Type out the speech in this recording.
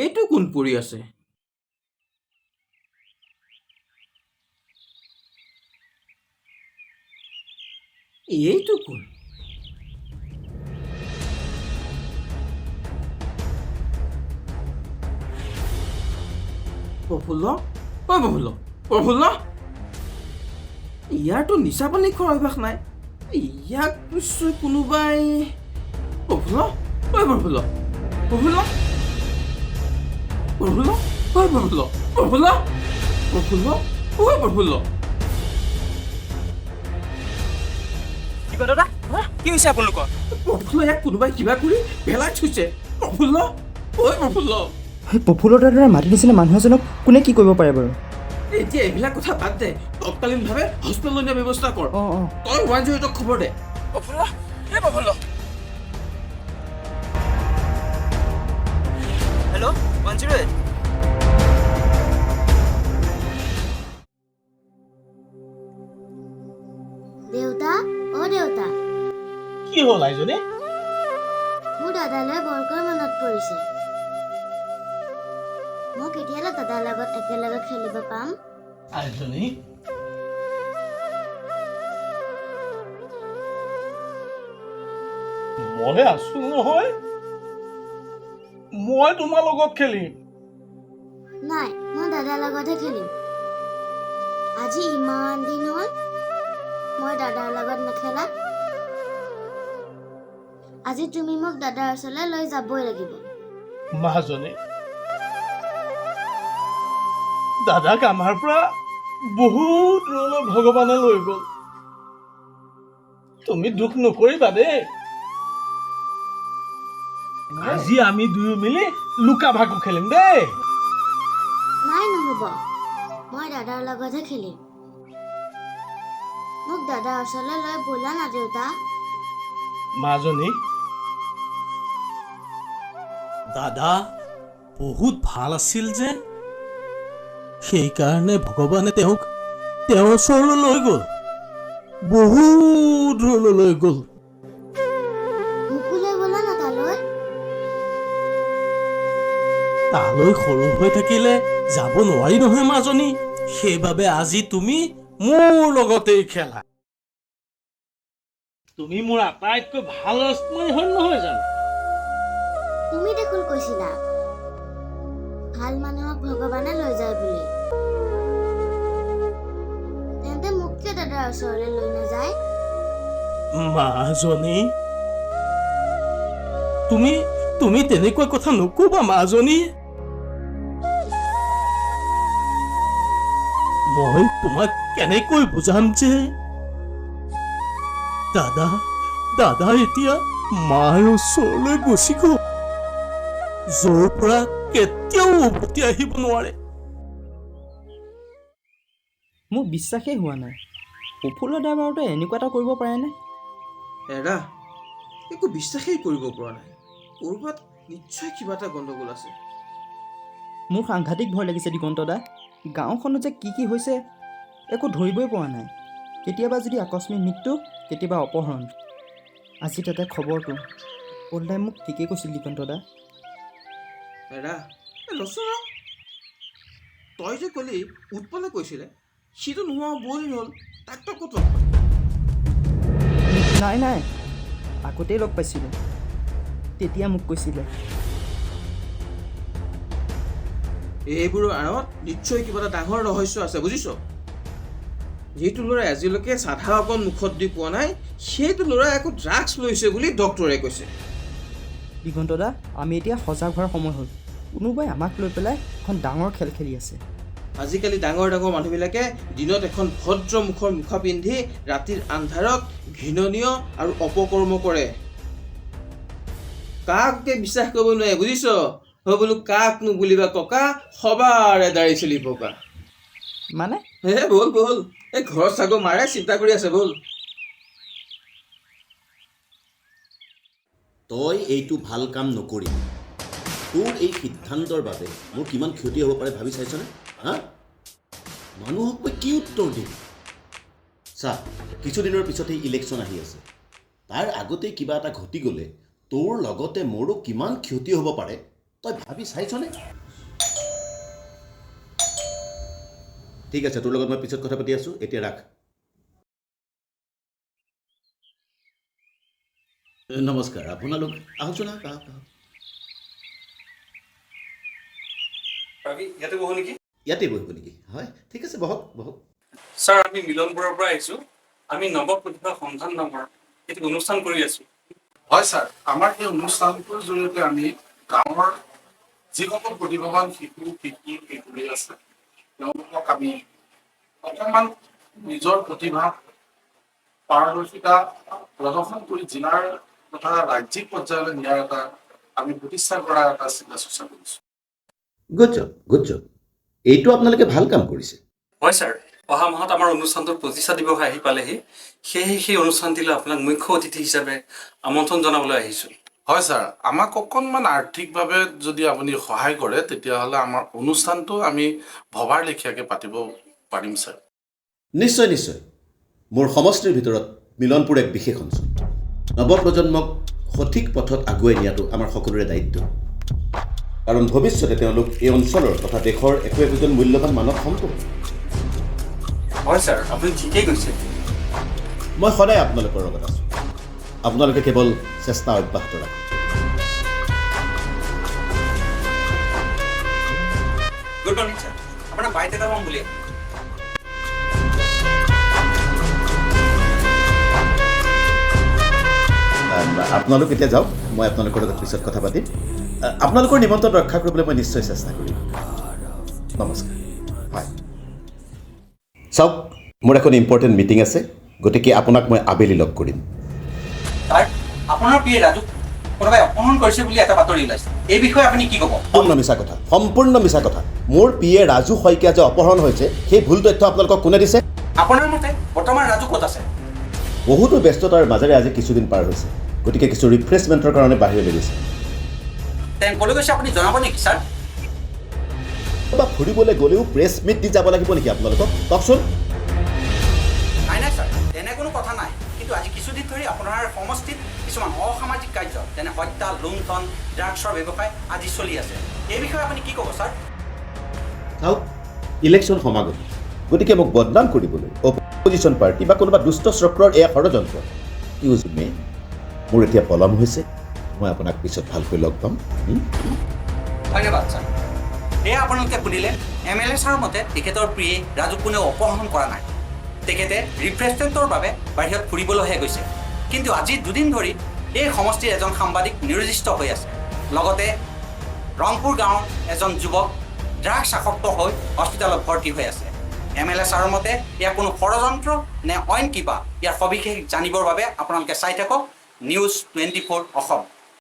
এইটো কোন পৰি আছে? এইটো কোন? প্ৰফুল্ল, ঐ প্ৰফুল্ল, প্ৰফুল্ল, ইয়াৰতো নিচা পানী খোৱাৰ অভ্যাস নাই। ইয়াক নিশ্চয় কোনোবাই। প্ৰফুল্ল, ঐ প্ৰফুল্ল, প্ৰফুল্ল, প্ৰফুল্ল, ঐ প্ৰফুল্ল, প্ৰফুল্ল, প্ৰফুল্ল, ঐ প্ৰফুল্ল। দিগন্ত দা, কি হৈছে আপোনালোকৰ? প্ৰফুল্ল, ইয়াক কোনোবাই কিবা কৰি পেলাই থৈছে। প্ৰফুল্ল, ঐ প্ৰফুল্ল। সেই প্ৰফুল্ল দাৰ দৰে মাটি নিচিনা মানুহ এজনক কোনে কি কৰিব পাৰে বাৰু? এতিয়া এইবিলাক কথা বাদ দে, তৎকালীনভাৱে হস্পিটেললৈ নিয়াৰ ব্যৱস্থা কৰ। অঁ অঁ। তই 108ক খবৰ দে। প্ৰফুল্ল, এই প্ৰফুল্ল। হেল্ল' 108। দেউতা, অ দেউতা। কি হ'ল আইজনী? মোৰ দাদালৈ বৰকৈ মনত পৰিছে। মই কেতিয়ালৈ দাদাৰ লগত একেলগে খেলিব পাম? আইজনী, মই আছো নহয়, মই তোমাৰ লগত খেলিম। নাই, মই দাদাৰ লগতহে খেলিম। আজি ইমান দিন হ'ল মই দাদাৰ লগত নেখেলা। আজি তুমি মোক দাদাৰ ওচৰলৈ লৈ যাবই লাগিব। মাজনী, দাদাক আমাৰ পৰা বহুত দূৰলৈ ভগৱানে লৈ গ'ল। তুমি দুখ নকৰিবা দেই। আজি আমি দুয়ো মিলি লুকা ভাকু খেলিম দেই। নাই, নহ'ব, মই দাদাৰ লগতহে খেলিম। মোক দাদাৰ ওচৰলৈ লৈ ব'লা না দেউতা। মাজনী, দাদা বহুত ভাল আছিল যে, সেইকাৰণে ভগৱানে তেওঁক তেওঁৰ ওচৰলৈ লৈ গ'ল, বহু দূৰলৈ লৈ গ'ল। মোকো লৈ ব'লা না তালৈ। তালৈ সৰু হৈ থাকিলে যাব নোৱাৰি নহয় মাজনী, সেইবাবে আজি তুমি মোৰ লগতেই খেলা। তুমি মোৰ আটাইতকৈ ভাল ৰাজকুমাৰী হয় নহয় জানো? তুমি দেখোন কৈছিলা ভাল মানুহক ভগৱানে লৈ যায় বুলি, তেন্তে মোক কিয় দাদাৰ ওচৰলৈ লৈ নাযায়? মাজনী, তুমি তুমি তেনেকুৱা কথা নকবা মাজনী। মই তোমাক কেনেকৈ বুজাম যে দাদা দাদা এতিয়া মাৰ ওচৰলৈ গুচি গ'ল, য'ৰ পৰা কেতিয়াও উভতি আহিব নোৱাৰে। মোৰ বিশ্বাসেই হোৱা নাই, প্ৰফুল্ল দাৰ বাৰুতে এনেকুৱা এটা কৰিব পাৰেনে? এৰা, একো বিশ্বাসেই কৰিব পৰা নাই। ক'ৰবাত নিশ্চয় কিবা এটা গণ্ডগোল আছে। মোৰ সাংঘাতিক ভয় লাগিছে দিগন্ত দা। গাঁওখনত যে কি কি হৈছে একো ধৰিবই পৰা নাই। কেতিয়াবা যদি আকস্মিক মৃত্যু, কেতিয়াবা অপহৰণ। আজি তাতে খবৰটো পলদাই মোক ঠিকেই কৈছিল দিগন্ত দা। এৰা, ৰচোন ৰ। তই যে ক'লি উৎপলে কৈছিলে, সিটো নোহোৱা বহুত দিন হ'ল, তাক তই ক'ত লগ পালি? নাই নাই, আগতেই লগ পাইছিলোঁ, তেতিয়া মোক কৈছিলে। এইবোৰৰ আঁৰত নিশ্চয় কিবা এটা ডাঙৰ ৰহস্য আছে, বুজিছ? যিটো ল'ৰাই আজিলৈকে চাধা অকণ মুখত দি পোৱা নাই, সেইটো ল'ৰাই আকৌ ড্ৰাগছ লৈছে বুলি ডক্তৰে কৈছে। দিগন্ত দা, আমি এতিয়া সজাগ হোৱাৰ সময় হ'ল। কোনোবাই আমাক লৈ পেলাই এখন ডাঙৰ খেল খেলি আছে। আজিকালি ডাঙৰ ডাঙৰ মানুহবিলাকে দিনত এখন ভদ্ৰ মুখৰ মুখা পিন্ধি ৰাতিৰ আন্ধাৰত ঘৃণনীয় আৰু অপকৰ্ম কৰে। কাককে বিশ্বাস কৰিব নোৱাৰে, বুজিছ? হয় বোলো, কাকনো বুলিবা ককা, সবাৰে দাড়ি চুলি পকা। মানে? হে ব'ল ব'ল, এই ঘৰত চাগৈ মাৰে চিন্তা কৰি আছে, ব'ল। তই এইটো ভাল কাম নকৰিবি। তোৰ এই সিদ্ধান্তৰ বাবে মোৰ কিমান ক্ষতি হ'ব পাৰে ভাবি চাইছনে? হা, মানুহক মই কি উত্তৰ দিম? চা, কিছুদিনৰ পিছতেই ইলেকশ্যন আহি আছে। তাৰ আগতেই কিবা এটা ঘটি গ'লে তোৰ লগতে মোৰো কিমান ক্ষতি হ'ব পাৰে তই ভাবি চাইছনে? ঠিক আছে, তোৰ লগত মই পিছত কথা পাতি আছোঁ, এতিয়া ৰাখ। নমস্কাৰ, আপোনালোক আহকচোন, আহক আহক আহক। ইয়াতে বহো নেকি? ইয়াতে বহিব নেকি? হয়, ঠিক আছে, বহক বহক। ছাৰ, আমি মিলনপুৰৰ পৰা আহিছোঁ। আমি নৱ প্ৰতিভা সন্ধান নামৰ এটি অনুষ্ঠান কৰি আছোঁ। হয় ছাৰ, আমাৰ এই অনুষ্ঠানটোৰ জৰিয়তে আমি গাঁৱৰ যিসকল প্ৰতিভাৱান শিশু শিশু কিশোৰী আছে, তেওঁলোকক আমি অকণমান নিজৰ প্ৰতিভা পাৰদৰ্শিতা প্ৰদৰ্শন কৰি জিলাৰ তথা ৰাজ্যিক পৰ্যায়লৈ নিয়াৰ এটা আমি প্ৰতিষ্ঠা কৰাৰ এটা চিন্তা চৰ্চা কৰিছোঁ। গুড জব, গুড জব, এইটো আপোনালোকে ভাল কাম কৰিছে। হয় ছাৰ, অহা মাহত আমাৰ অনুষ্ঠানটোৰ প্ৰতিষ্ঠা দিৱস আহি পালেহি, সেয়েহে সেই অনুষ্ঠানটিলৈ আপোনাক মুখ্য অতিথি হিচাপে আমন্ত্ৰণ জনাবলৈ আহিছোঁ। হয় ছাৰ, আমাক অকণমান আৰ্থিকভাৱে যদি আপুনি সহায় কৰে, তেতিয়াহ'লে আমাৰ অনুষ্ঠানটো আমি ভবাৰ লেখীয়াকৈ পাতিব পাৰিম ছাৰ। নিশ্চয় নিশ্চয়। মোৰ সমষ্টিৰ ভিতৰত মিলনপুৰ এক বিশেষ অঞ্চল। নৱপ্ৰজন্মক সঠিক পথত আগুৱাই নিয়াটো আমাৰ সকলোৰে দায়িত্ব, কাৰণ ভৱিষ্যতে তেওঁলোক এই অঞ্চলৰ তথা দেশৰ একো একোজন মূল্যৱান মানৱ সম্পদ। হয় ছাৰ, আপুনি ঠিকেই কৈছে। মই সদায় আপোনালোকৰ লগত আছোঁ, আপোনালোকে কেৱল চেষ্টা অব্যাহত ৰাখক। গুড মৰ্ণিং ছাৰ, আপোনাৰ বাইক এটা ল'ম বুলি। আপোনালোক এতিয়া যাওক, মই আপোনালোকৰ লগত পিছত কথা পাতিম। আপোনালোকৰ নিমন্ত্ৰণ ৰক্ষা কৰিবলৈ মই নিশ্চয় চেষ্টা কৰিম। নমস্কাৰ। হয় চাওক, মোৰ এখন ইম্পৰ্টেণ্ট মিটিং আছে, গতিকে আপোনাক মই আবেলি লগ কৰিম। ছাৰ, আপোনাৰ প্ৰিয় ৰাজুক কোনোবাই অপহৰণ কৰিছে বুলি এটা বাতৰি ওলাইছে, এই বিষয়ে আপুনি কি ক'ব? সম্পূৰ্ণ মিছা কথা, সম্পূৰ্ণ মিছা কথা। মোৰ পি এ ৰাজু শইকীয়া যে অপহৰণ হৈছে, সেই ভুল তথ্য আপোনালোকক কোনে দিছে? আপোনাৰ মতে বৰ্তমান ৰাজু ক'ত আছে? বহুতো ব্যস্ততাৰ মাজেৰে আজি কিছুদিন পাৰ হৈছে, গতিকে কিছু ৰিফ্ৰেছমেণ্টৰ কাৰণে বাহিৰলৈ গৈছে। তেওঁ ক'লৈ গৈছে আপুনি জনাব নেকি ছাৰ? বা ফুৰিবলৈ গ'লেও প্ৰেছ মিট দি যাব লাগিব নেকি আপোনালোকক? কওকচোন। নাই নাই ছাৰ, তেনে কোনো কথা নাই, কিন্তু আজি কিছুদিন ধৰি আপোনাৰ সমষ্টিত কিছুমান অসামাজিক কাৰ্য, যেনে হত্যা, লুণ্ঠন, ড্ৰাগছৰ ব্যৱসায় আদি চলি আছে, এই বিষয়ে আপুনি কি ক'ব ছাৰ? চাওক, ইলেকশ্যন সমাগত, গতিকে মোক বদনাম কৰিবলৈ অপজিশ্যন পাৰ্টি বা কোনোবা দুষ্ট চক্ৰৰ এয়া ষড়যন্ত্ৰ। ইউজ মে, মোৰ এতিয়া পলম হৈছে, মই আপোনাক পিছত ভালকৈ লগ পাম। ধন্যবাদ ছাৰ। এয়া আপোনালোকে শুনিলে, এম এল এ ছাৰৰ মতে তেখেতৰ প্ৰিয়ে ৰাজুক কোনেও অপহৰণ কৰা নাই, তেখেতে ৰিফ্ৰেছমেণ্টৰ বাবে বাহিৰত ফুৰিবলৈহে গৈছে। কিন্তু আজি দুদিন ধৰি এই সমষ্টিৰ এজন সাংবাদিক নিৰুদ্দিষ্ট হৈ আছে, লগতে ৰংপুৰ গাঁৱৰ এজন যুৱক ড্ৰাগছ আসক্ত হৈ হস্পিটেলত ভৰ্তি হৈ আছে। এম এল এ ছাৰৰ মতে ইয়াৰ কোনো ষড়যন্ত্ৰ নে অইন কিবা, ইয়াৰ সবিশেষ জানিবৰ বাবে আপোনালোকে চাই থাকক নিউজ 24 অসম।